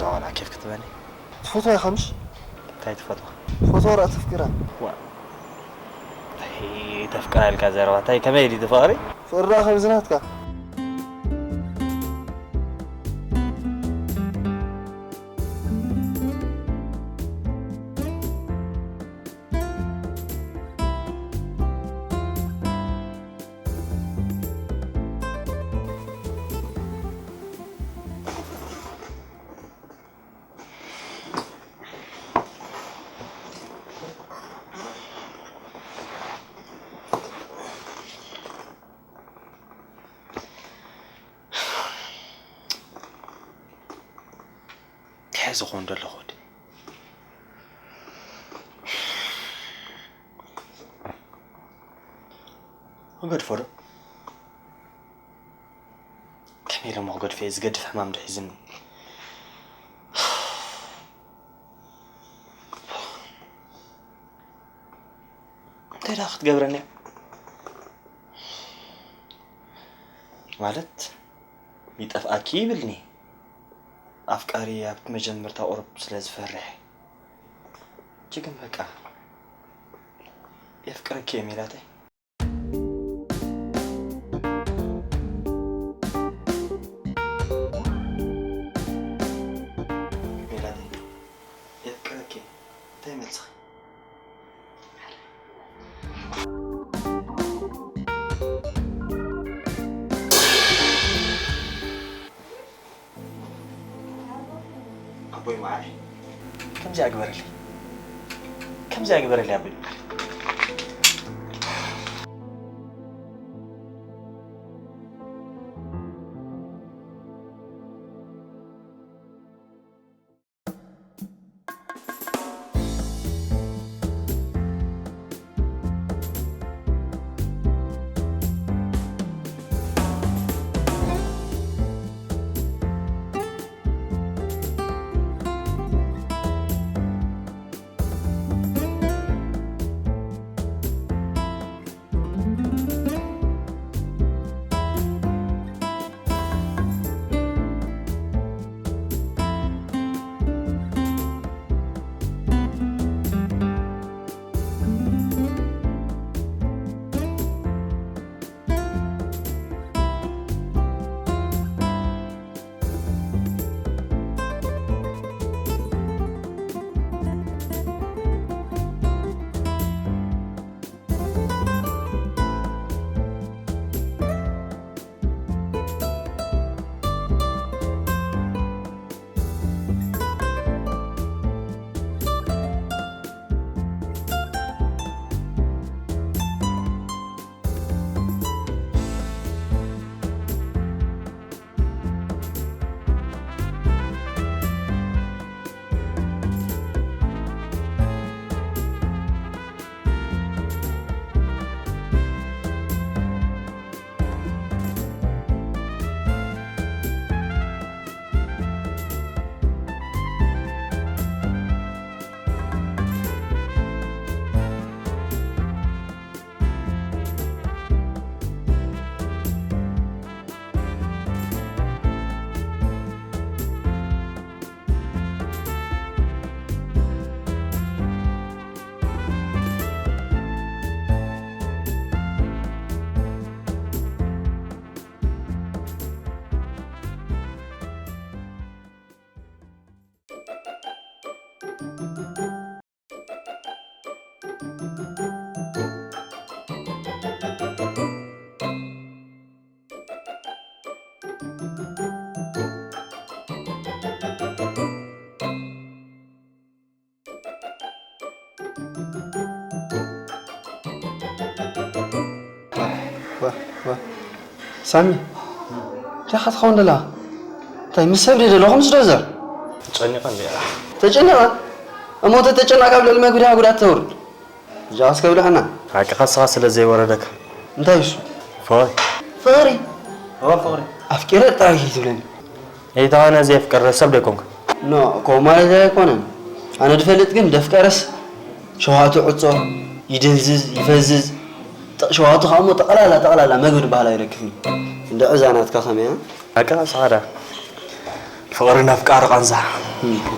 ዋላ ኬፍ ክትበኒ። ትፈትዋ ኢኻ ምሽ? እንታይ ትፈትዋ? ትፈትዋ ራእ ተፍቅራ። ዋ። እንታይ ተፍቅራ ኢልካ ዘረባ? እንታይ ከመይ ድዩ ፍቕሪ? ፍቕሪ ራእ ከምዚ ናትካ። እንታይ ዝኸውን ዘሎ ወዲ? ክገድፎ ዶ? ከመይ ኢለ እሞ ክገድፎ እየ? ዝገድፍ ሕማም ዶ ሒዝኒ? እንታይ ደኣ ክትገብረኒ እያ? ማለት ይጠፍኣኪ ይብልኒ። ኣፍቃሪ ኣብቲ መጀመርታ ቁሩብ ስለ ዝፈርሕ። ሕጂ ግን በቃ የፍቅረኪ እየ ሜላተይ። ሜላተይ፣ የፍቅረኪ እየ። እንታይ መልስኺ? ኣቦይ መዓረይ፣ ከምዚኣ ግበረለይ፣ ከምዚኣ ግበረለይ ኣቦይ መዓረይ። ዋ፣ ዋ። ሳሚ፣ እንታይ ኢኻ ትኸውን ደለኻ? እንታይ ምስ ሰብ ድየ ዘለኹ ምስ ዶዘር? ተጨኒቐ እንድየ። ተጨኒቐ? እሞ ተተጨነቕካ ኣብ ልዕሊ መግቢ ዲኻ ጉድኣት ተውርድ? እጃኻ እስከ ብልዐና። ሓቅኻ ንስኻ ስለ ዘይወረደካ። እንታይ እሱ? ፍቕሪ። ፍቕሪ? እወ፣ ፍቕሪ። ኣፍቂረ ጥራይ ከይትብለኒ። እንተኾነ ዘየፍቀረ ሰብ ዶ ኣይኮንኩን? ኖ፣ ከምኡ ማለት ኣይኮነን። ኣነ ዝፈልጥ ግን ዘፍቀረስ ሸዋቱ ዕጾ፣ ይድንዝዝ፣ ይፈዝዝ። ጥ-፣ ሸዋቱ ከዓ እሞ ጠቕላላ፣ ጠቕላላ መግቢ ዝበሃል ኣይረክብን። እንድዒ እዛ ናትካ ከመይ እያ? ሓቅኻ ንስኻ ደኣ። ፍቕርን ኣፍቃሪ ቃንዛ፣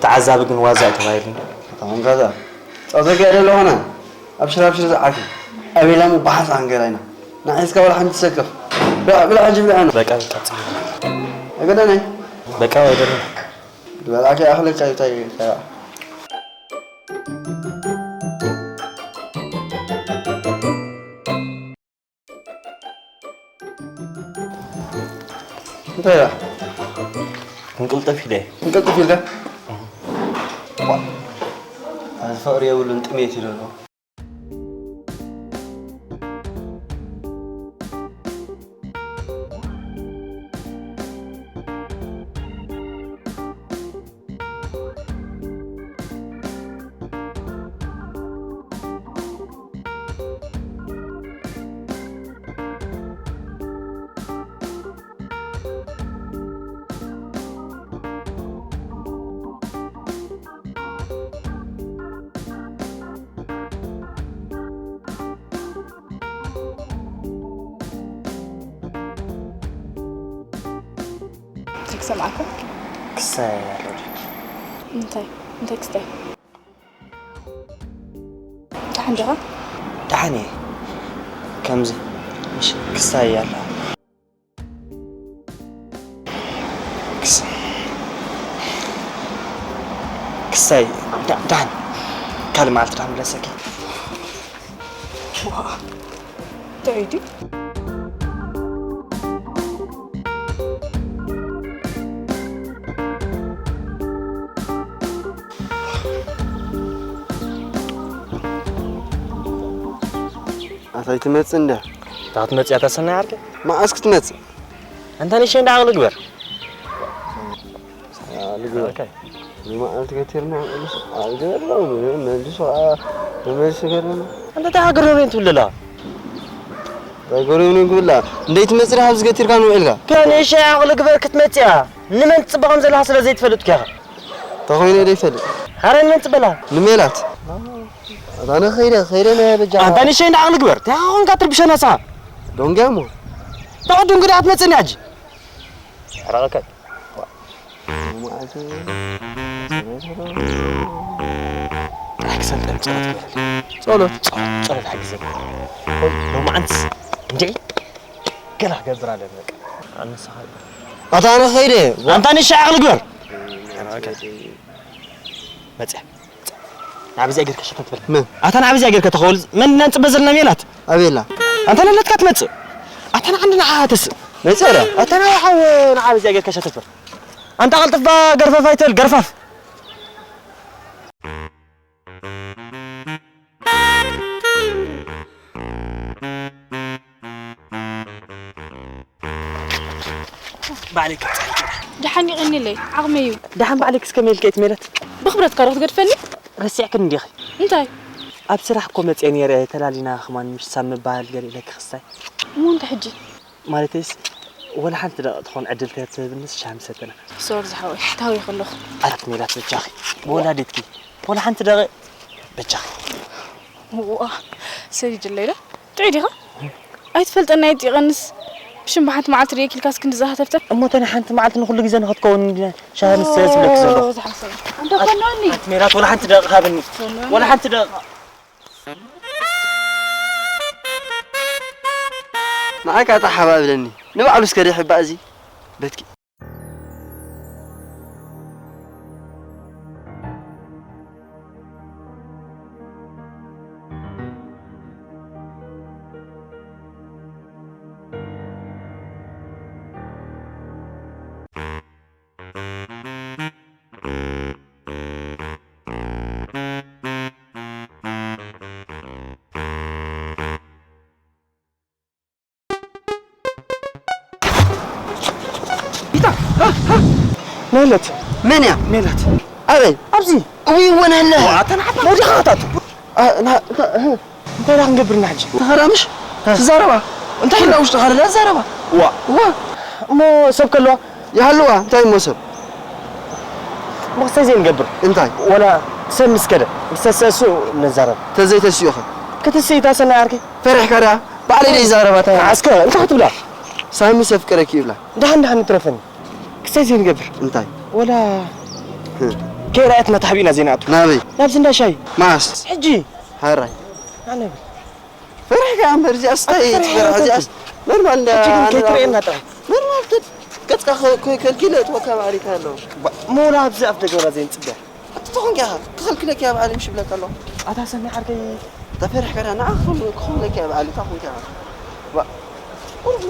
ተዓዛቢ ግን ዋዛ እዩ ተባሂሉ። ኣንጋዛ፣ ጸዘጋ ደለኾነ ኣብ ሽራብሽር ዝዓፊ ኣቤላ ምባሓስ ኣንገላይና ንዓይስካ ወላ ሓንቲ ትሰክፍ። ብላ፣ ብላ፣ ሕጂ ብላ፣ ኣነ። በቃ፣ በቃ፣ ጽም። ኣገዳናይ። በቃ፣ ወይደር። ዝበላዕከ ኣኽለካ እዩ፣ እንታይ እዩ፣ እንታይ እዩ? እንታይ እያ? እንቅልጥፍ ኢለ። እንቅልጥፍ ኢልካ? ዋ፣ ኣዚ ፍቕሪ የብሉን፣ ጥሜት እዩ ዘሎ። እንታይ ክሰምዓካ? ክስታይ ኣሎ ድዩ? እንታይ? እንታይ ክስታይ? ደሓን ዲኻ? ደሓን እየ። ከምዚ፣ ምሽ፣ ክስታይ ኣሎ። ክስ-፣ ክስታይ፣ ዳ-፣ ደሓን። ካልእ መዓልቲ ደኣ ምለሰኪ። ዋ፣ እንታይ እዩ ድዩ? ኣታ ኣይትመጽእ እንድያ። እታ ክትመጽእ እያ እታ ሰናይ ዓርከይ? መዓስ ክትመጽእ? ኣንታ ንእሽተይ እንዳ ዓቕሊ ግበር። ዓቕሊ ግበር። ኦኬ። ንመዓልቲ ገቲርና፣ መልሱ ዓቕሊ ግበር፣ መልሱ፣ ዓ-፣ መልሱ ገርም። ኣንታ እንታይ ሃገር ነው ትብለላ? እንታይ ገርም ነው ክብላ? እንደይ ትመጽእ ዲኻ ኣብዚ ገቲርካ ንውዒልካ? ኣንታ ንእሽተይ ዓቕሊ ግበር ክትመጽእ እያ። ንመን ትጽበ ከም ዘለኻ ስለ ዘይትፈልጥ እኮ ኢኻ። ተኾይነ ዶ ይፈልጥ? ኣረ ንመን ትጽበላ? ንሜላት። ኣታ ኣነ ኸይደ፣ ኸይደ ነ በጃ። ኣንታ ንእሽተይ እንዳ ዓቕሊ ግበር። እንታይ ኾንካ ትርብሸና ንስኻ? ዶንግያ እሞ። ተቐድም ግዳ ክትመጽእኒ ሕጂ። ሕረቐካ። መዓልቲ ጥራሕ ክሰልጠን ጸሎት ግበረለይ። ጸሎት? ጸሎት፣ ጸሎት ሓግዘኒ። ሎማዓንትስ እንድዒ ገላ ክገብር ኣለኒ በቃ። ኣነሳ ኣታ ኣነ ኸይደ። ኣንታ ንእሽተይ ዓቕሊ ግበር። መጽያ። ንዓብ እዚኣ ጌርካ ሸተት በል። መን? ኣታ ንዓብ እዚኣ ጌርካ ተኸውል። መን ኢና ንጽበ ዘለና ሜላት? ኣቤላ። ኣንታ ለለትካ ትመጽእ። ኣታ ንዓንዲ ንዓ ተስእ። መጽእ ዶ? ኣታ ንዓ ሓው ንዓብ እዚኣ ጌርካ ሸተት በል። ኣንታ ቀልጥፋ ገርፈፍ ኣይትበል፣ ገርፋፍ። ባዕለይ ክብጽሓኪ። ደሓን ይቐኒለይ፣ ዓቕመይ እዩ። ደሓን ባዕለይ ክስ ከመይ ኢልኪ እየ ትሜለት? ብኽብረትካ ዶ ክትገድፈኒ? ረሲዕክኒ እንዲኺ? እንታይ? ኣብ ስራሕ እኮ መጽየ ነይረ፣ ተላሊና ከማን ምሽ ሳብ ምባል ገለ ኢለኪ ክስታይ። እሞ እንታይ ሕጂ? ማለተይስ፣ ወላ ሓንቲ ደቂቕ ትኾን ዕድል ተትህብንስ ሻሂ ምሰተና። ሶሪ ዝሓወይ፣ ሕታዊ ከለኹ። ኣረ ሜላት በጃኺ፣ ብወላዲትኪ፣ ወላ ሓንቲ ደቂቕ በጃኺ። ዋ፣ ሰዲድለይ ዶ? ጥዑይ ዲኻ? ኣይትፈልጠና ኣይትጢቐንስ። ብሽም ብሓንቲ መዓልቲ ርእየኪ ኢልካስ ክንዲ ዝሃተፍተፍ? እሞ ተን ሓንቲ መዓልቲ ንኹሉ ግዜ ንኽትከውን እንዲና ሻሂ ንስተ ዝብለኪ ዘለኹ። ኦ፣ ዝሓሰብ። ኣንተ ፈኖኒ። ኣንቲ ሜላት ወላ ሓንቲ ደቂቕ ሃብኒ። ፈኖኒ። ወላ ሓንቲ ደቂቕ። ንዓይ ካታ ሓባብለኒ። ንባዕሉ እስከ ደይ ሕባእ እዚ በትኪ። ሜላት። መን እያ? ሜላት። ኣበይ? ኣብዚ። እውይ፣ ወን ኣለ። ዋ፣ ተናሓታ። ወዲኻ ኣታቱ። ኣ፣ ና፣ ና፣ እ። እንታይ ደኣ ክንገብር ኢና ሕጂ? ተኸዳ ምሽ? እ። ትዛረባ? እንታይ ኢላ ውሽጢ ኻደ ትዛረባ? ዋ። ዋ። እሞ ሰብ ከለዋ? ይሃልዋ፣ እንታይ እሞ ሰብ? እሞ ክስታይ ዘይንገብር? እንታይ? ወላ ሰብ ምስ ከደ፣ ምስ ተስእሱ ንዛረብ። ተዘይተስኡ ኸ? ክትስኢ እታ ሰናይ ዓርከይ? ፈሪሕካ ደኣ? ባዕለይ ደይ ይዛረባ፣ እንታይ? ዓስከ፣ እንታይ ክትብላ? ሳሚ ሰፍቅረኪ ይብላ። ደሓን ደሓን ይትረፈኒ። ክስታይ ዘይንገብር? እንታይ? ወላ ከይረኣየትና ተሓቢእና ዘይንኣቱ። ናበይ? ናብዚ እንዳ ሻሂ። መዓስ? ሕጂ። ሃራይ። ኣነ ፈሪሕካ እምበር እዚኣስ እንታይ እያ ትፈርሕ? እዚኣስ ኖርማል እንዳ ሕጂ ግን ኣነ ከይትርእየና ጥራይ። ኖርማል ከድ-፣ ገጽካ ከ-፣ ከ-፣ ከልኪለ እትወካ ባዕሪካ ኣለዎ። ባ-፣ ሞላ ኣብዚ ኣፍ ደገ ወላ ዘይንጽበያ። ኣቲ ተኾንካ ኢኻ፣ ክኸልክለካ እያ ባዕለይ ምሽ ይብለካ ኣለኹ። ኣታ ሰናይ ዓርከይ። ተፈሪሕካ ዳ ንዓ ክኸም-፣ ክኸምለካ እያ ባዕለይ፣ እንታይ ኾንካ ኢኻ? ባ-፣ ቁሩብ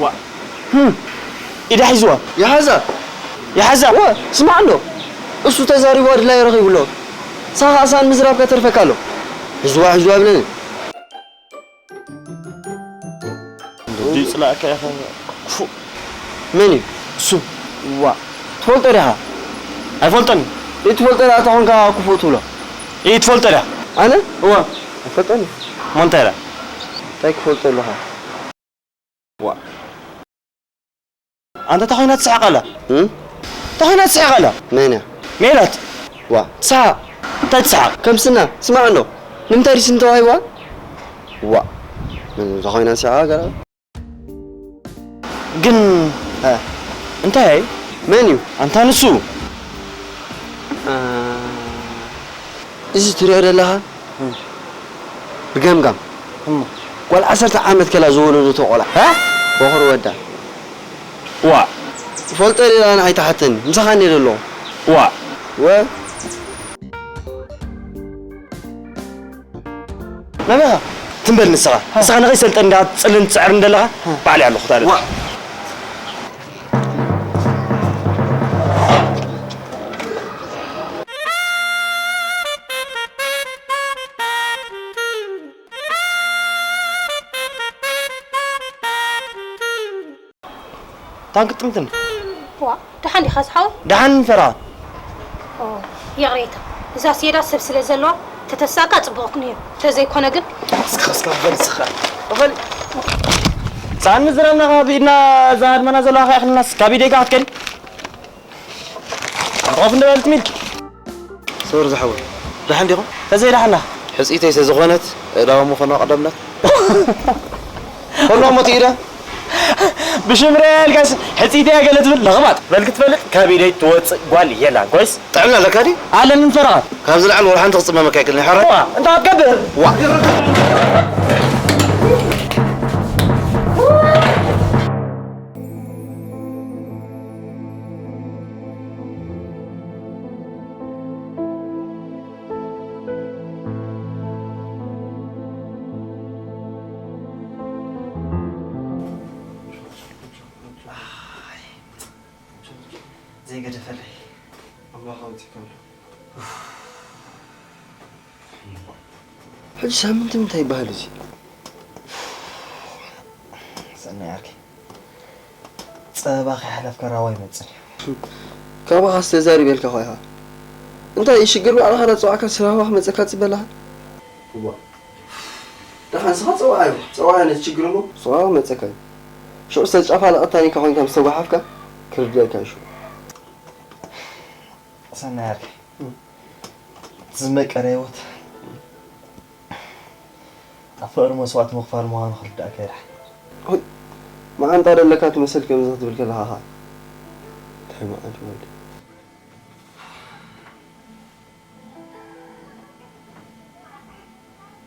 ዋ። ህም። ኢዳ ሒዝዋ። ይሓዛ። ይሓዛ። ወ፣ ስማዕ እንዶ። እሱ ተዛሪቡ ኣድላዩ ረኺቡ ኣሎ። ሳኻ ኣሳን ምዝራብ ከተርፈካ ኣሎ። ሒዝዋ፣ ሒዝዋ ብለኒ። እንዲ ጽላእካ ኢኻ። ክፉእ። መን እዩ? እሱ። ዋ። ትፈልጦ ዲኻ? ኣይፈልጦን። እትፈልጦ ደኣ ተኾንካ ክፉእ ትብሎ። እይ ትፈልጦ ዲኻ? ኣነ? እዋ። ኣይፈልጦን። እሞ እንታይ ኢላ? እንታይ ክፈልጦ ኣለኻ? ዋ። ኣንታ እንታይ ኮይና ትስሕቕ ኣላ? እም? እንታይ ኮይና ትስሕቕ ኣላ? መን እያ? ሜላት። ዋ፣ ትስሓቕ። እንታይ ትስሓቕ? ከም ስና፣ ስማዕ እንዶ። ንምንታይ ዲስ እንተዋሂብዋ? ዋ፣ እንታይ ኮይና ትስሕቕ ገራ? ግን፣ እ። እንታይ? መን እዩ? ኣንታ ንሱ። እ፣ እዚ ትሪኦ ዘለኻ? እም። ብገምጋም። እሞ? ጓል ዓሰርተ ዓመት ከላ ዝወለደቶ ቆልዓ። እ? በኹሪ ወዳ። ዋ። ፈልጦ ሌላ ንዓይ ተሓተኒ። ምሳኻ እየ ዘለኹ። ዋ። ወ- ናበይ ኢኻ? ትም በል ንስኻ። ሃ። ንስኻ ንኸይሰልጠን እንዳ ትጽልን ትጽዕርን ዘለኻ? ሃ። ባዕለይ ኣለኹ ታዲያ። ዋ። ታንክ ጥምትን። ዋ፣ ደሓን ዲኻ ዝሓወይ? ደሓን ፈራ። ኦ፣ ይቕሬታ። እዛ ሴዳ ሰብ ስለ ዘለዋ፣ ተተሳቃ ጽቡቕ ክንዮ። ተዘይኮነ ግን እስከ፣ እስከ በል እስኻ። በል። ሳን ዝረምና ካብ ኢድና እዛ ኣድመና ዘለዋ ከይኣኽልናስ ካብ ኢደይ ጋር ክትከዲ? ኣንተ ቆፍ እንደበልት ሚል። ሶሪ ዝሓወይ። ደሓን ዲኹም? ተዘይ ደሓና። ሕጽይተይ ስለ ዝኾነት፣ እዳወ ምኾኖ ቀደምነት። ኮኖ ሞት ኢደ። ብሽምረ ኢልካስ ሕጽይተይ ገለ ትብል ለኽባጥ። በል ክትፈልጥ ካብ ኢደይ ትወጽእ ጓል የላን። ኮይስ? ጥዕና ኣለካ ድዩ? ኣለኒ ፈረቓ። ካብዚ ላዕሊ ወላ ሓንቲ ክጽመመካ ኣይክእልን፣ ሕራይ? ዋ፣ እንታይ ክትገብር? ዋ። ዘይገደፈለይ። ኣምላኽ ኣውጺእካ ኣሎ። ሕጂ ሳምንቲ እንታይ ይበሃል እዚ? ሰናይ ዓርከይ፣ ጸበባ ከይሓለፍካ ራዋ ኣይመጽን እዩ። ካባኻስ ተዛሪበልካ እኳ ኢኻ። እንታይ ሽግር ባዕልኻ ዳጸዋዕካ ስራባ ክመጸካ ትጽበ ኣለኻ? እዋ። ደሓን ንስኻ ጸዋዓ እዩ። ጸዋዓ ነቲ ሽግር እሞ ጸዋዓ ክመጸካ እዩ። ሽዑ ዝተጫፋለቐት ታኒካ ኮይንካ ምስ ተጓሓፍካ ክርድኣካ እዩ ሽዑ። ሰናይ ዓርከይ፣ እም። ዝመቀረ ህይወት ኣብ ፍቕሪ መስዋእቲ ምኽፋል ምዃኑ ክርዳእካ ይድሓን። ሆይ፣ መዓንጣ ደለካ ትመስል ከምዚ ክትብል ከለኻ ኸኣ። እንታይ መዓንጣ ወዲ?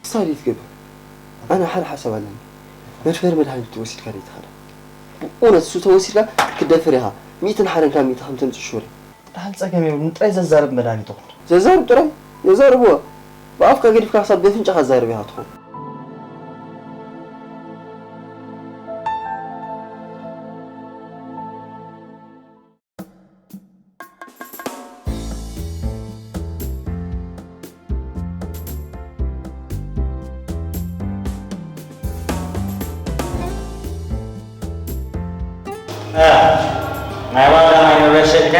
ክሳብ ይትገብር። ኣነ ሓደ ሓሳብ ኣለኒ። መድፈሪ መድሃኒት ወሲድካ ዶ ይትኸዳ? ብእውነት እሱ ተወሲድካ ክትደፍር ኢኻ። ሚእትን ሓደን ካብ ሚእቲ ከም ተምጽእ ሽወር። ደሓን ጸገም የብሉን። ጥራይ ዘዛርብ መድሃኒት ይኹን። ዘዛርብ ጥራይ? የዛርብዎ። ብኣፍካ ገዲፍካ ክሳብ በፍንጫኻ ትዛረብ ኢኻ ትኸውን። ሸካ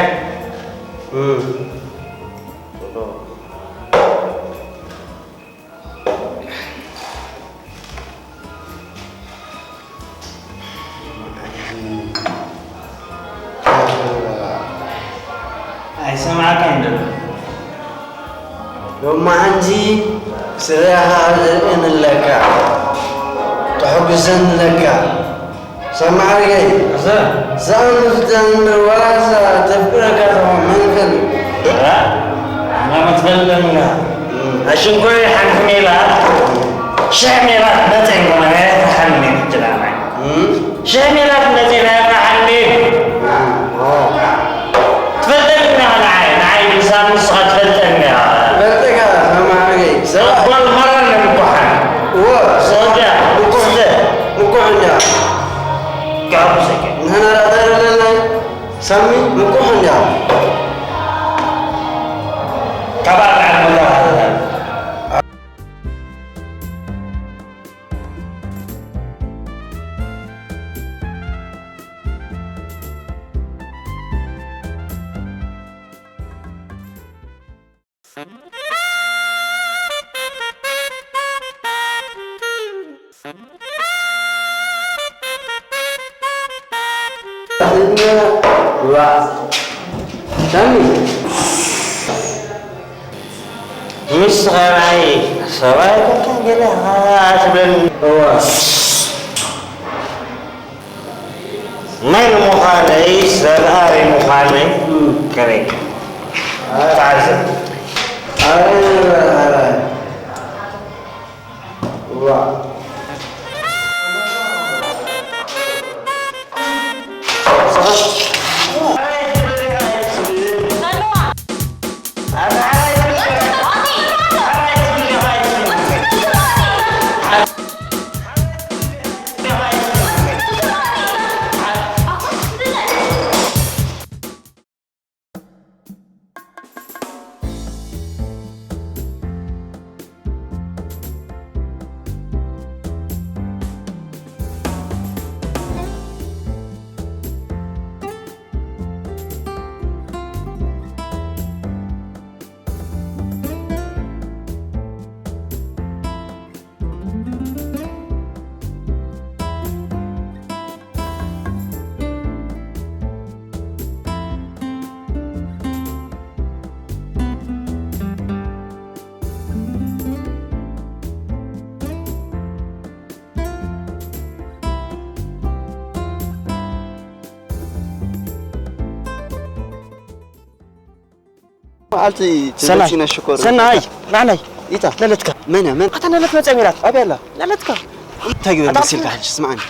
ኣይሰማዕካን ዘሎ። ሎማዓንቲ ስረኻ ዘርእን ኣለካ፣ ተሐጉሰን ኣለካ። ሰማዕርገይ፣ እዛ? እዛ ንፍጠን ወላ እዛ ተፍቅረካ ተኾን መን ይፈልጥ? እዛ? እና መትፈልጠና። እም። ኣሽንኮይ ሓንቲ ሜላ፣ ሽሕ ሜላ መጠን ኮነ፣ ሓንቲ ሜላ ትችላለህ። እም? ሸሜላት መጺና ንሓሊ። ትፈልጠኒ ኢኻ ንዓይ፣ ንዓይ ምሳብ ንስኻ ትፈልጠኒ ኢኻ። ፈልጠካ ሰማዕርገይ። ሰብ ጓል መራር ንምኩሓን። እወ። ሶጃ፣ ምኩሕ ዘ። ምኩሕ እንዲያ። ጋቡ ሰከ። ንሕና ዳእታ የለናይ። ሳሚ ምኩሕ እንዲያ። ካብ ኣርባዕተ መቶ ሳሚ ንስኻ ናይ ሰብኣይ ኮንካ ገለ ትብለኒ። እዋ። መን ምዃነይ፣ ሰብኣይ ምዃነይ ከመይ? ተዓዘብ። ኣረ፣ ኣረ። እዋ። መዓልቲ ሰናይ። ትመጺና ሽኮር። ሰናይ፣ ናዕናይ። ኢታ። ለለትካ። መን እያ? መን? ኣታ ለለት መጸ ሚራት። ኣበይ ኣላ? ለለትካ። እንታይ ግበር ኣታ መሲልካ ሕጂ ስምዓኒ።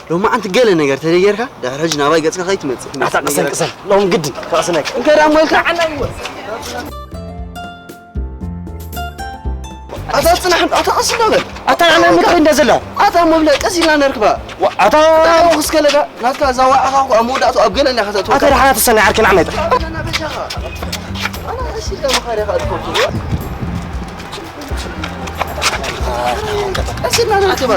ሎማዓንቲ ገለ ነገር ተደይ ጌርካ፣ ድሕሪ ሕጂ ናባይ ገጽካ ከይትመጽእ። ኣታ ቅሰን፣ ቅሰን። ሎም ግድን፣ ክቕስነካ። እንከ ደኣ እሞ ኢልካ። ኣታ ጽናሕ፣ ኣታ ቀስ ኢልካ በል። ኣታ ንዓና ምድሪ እንደ ዘላ። ኣታ እሞ ብለ ቀስ ኢልና ነርክባ። ዋ፣ ኣታ ኣታ እሞ ክስከለዳ፣ ናትካ እዛ ዋዕኻ እኮ ኣብ መወዳእቱ ኣብ ገለ እንዲያ ከተእትወካ። ኣታ ደሓና ተሰናይ ዓርኪ ንዓመይ። ኣታ ናበሻኻ። ኣና ቀስ ኢልካ መኻርያኻ ኣድኮቱ። ቀስ ኢልና ነርክባ።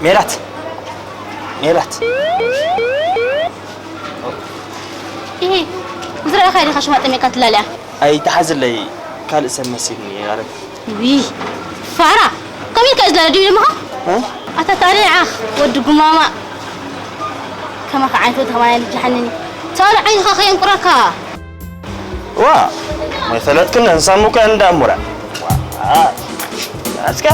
ሜላት፣ ሜላት። ይሄ ዝረኣኻ ዲኻ ሽማጥ ሜካ ትላለያ? ኣይትሓዝለይ፣ ካልእ ሰብ መሲልኒ። ኣረ ዊ ፋራ፣ ከመይ ኢልካ እዩ ዝላለ ድዩ ደምኻ? ኣታ ታዲያ ዓኽ ወዲ ጉማማ፣ ከማኻ ዓይነት ወዲ ከማን ልጅሓንኒ። ታሉ ዓይንኻ ከየንቁረካ። ዋ፣ መሰለትክን እንሳሙከ እንዳሙራ። እስከ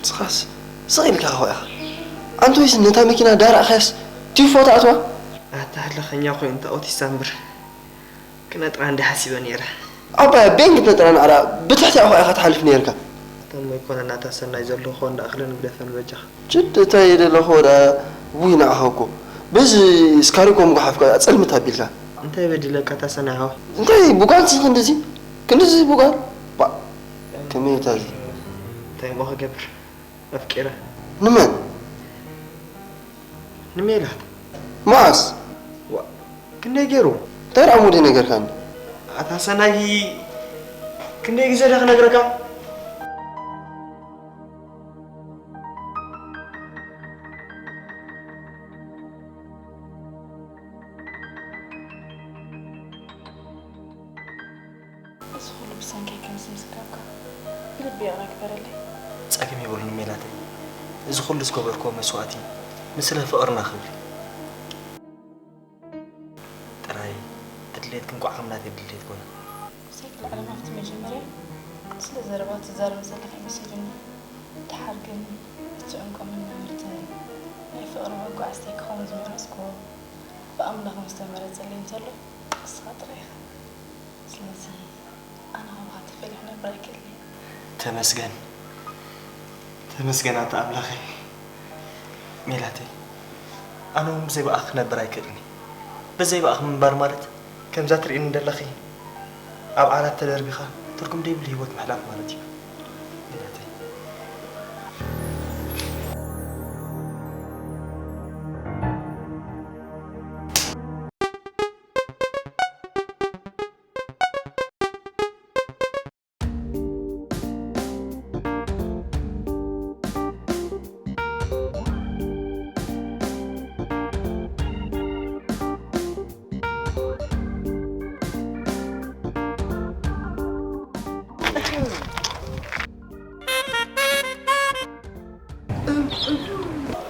ንስኻስ ስቕ ኢልካ ኸ ኢኻ? ኣንተ ወይስ ነታ መኪና ዳራእኻያስ ቲፎ ትኣትዋ? ኣታ ህለኸኛ ኮይኑ እንተ ኣውቲስታ እምበር ክነጥራ እንዲ ሓሲበ ነይረ። ኣባያ ቤን ክትነጥራ ናዕራ ብትሕቲኣ ኸ ኢኻ ትሓልፍ ነይርካ። እቶም ኣይኮነን ኣታ ሰናይ ዘለኹ እንዳእኽለ ንግደፈን በጃኻ። ችድ እንታይ ደለኹ ደኣ ውይ ንዓኻ እኮ በዚ ስካሪኮም ጓሓፍካ ጸልምት ኣቢልካ። እንታይ በዲለካ ኣታ ሰናይ ሓወይ? እንታይ ቡጋን ክንድዚ ክንድዚ ቡጋን ባእ ከመይ እታ እዚ እንታይ እሞ ክገብር ኣፍቂረ። ንመን? ንሜላት። መዓስ? ዋእ ክንደይ ገይሩ? እንታይ ደኣ ሙዲ ነገርካኒ? ኣታ ሰናይ ክንደይ ግዜ ድየ ክነግረካ? እዚ ኹሉ ብሰንከይ ከም ዝምዝገብካ ብልቢ ይቕረ ግበረለይ። ጸገም የብሉን ሜላተይ፣ እዚ ኹሉ ዝገበርክዎ መስዋእቲ ንስለ ፍቕርና ክብል ጥራይ። እቲ ድሌትኪ እንቋዕ ከም ናተይ ድሌት ኮነ። ብሰንኪ ልዕሊ ናብቲ መጀመርያ ስለ ዘረባ ትዛረቢ ዘለኺ መሲሉኒ። ደሓር ግን እቲ ዕንቆምን ምርትን ናይ ፍቕሪ መጓዕዝተይ ክኸውን ዝመረጽክዎ ብኣምላኽ ምስ ተመረጸለይ እንተሎ ንስኻ ጥራይ ኢኻ። ስለዚ ኣነ ካብኻ ተፈልየ ክነብር ኣይክእልን እየ። ተመስገን ተመስገን ኣታ ኣምላኸይ። ሜላተይ ኣነ እውን ብዘይ ብኣኺ ክነብር ኣይክእልን እየ። ብዘይ ብኣኺ ምንባር ማለት ከምዛ ትርእይኒ ዘለኺ ኣብ ዓራት ተደርቢኻ ትርጉም ዘይብሉ ህይወት ምሕላፍ ማለት እዩ። ሜላተይ።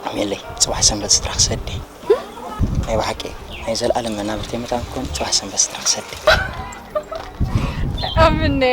ኣሜለይ፣ ጽባሕ ሰንበት ስድራ ክሰድ እየ። ናይ ብሓቂ ናይ ዘለኣለም መናብርተይ መታን ክኮን ጽባሕ ሰንበት ስድራ ክሰድ እየ። ኣምነ።